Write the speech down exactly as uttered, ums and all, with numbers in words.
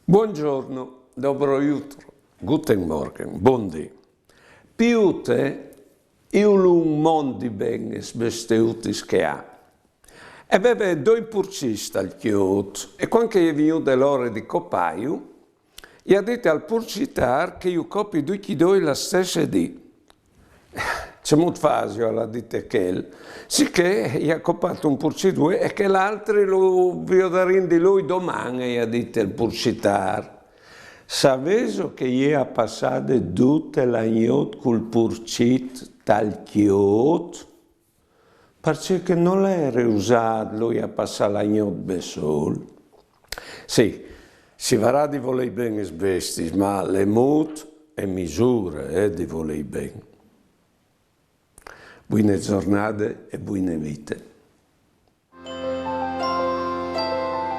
Buongiorno, dobro jutro, guten Morgen, bundì. Piute, iu lu un mont di ben es bestiutis che a. E veve doi purcits tal cjot, e cuant che e je vignude l'ore di copaiu, i à dite al purcitar che ju copi ducj i doi la stesse dì. Cemût fasio, al à dite chel, sichè i à copat un purcit vuê e chel altri lu viodarìn di lui doman, i à dite il purcitar. Savêso che i è passade dute la gnot cul purcit tal cjot? Parcè che nol jere usât lui a passâ la gnot bessôl. Sì, si varà di volei ben es bestiis, ma l'è mût e misure, eh, di volei ben. Buine zornade e buine vite.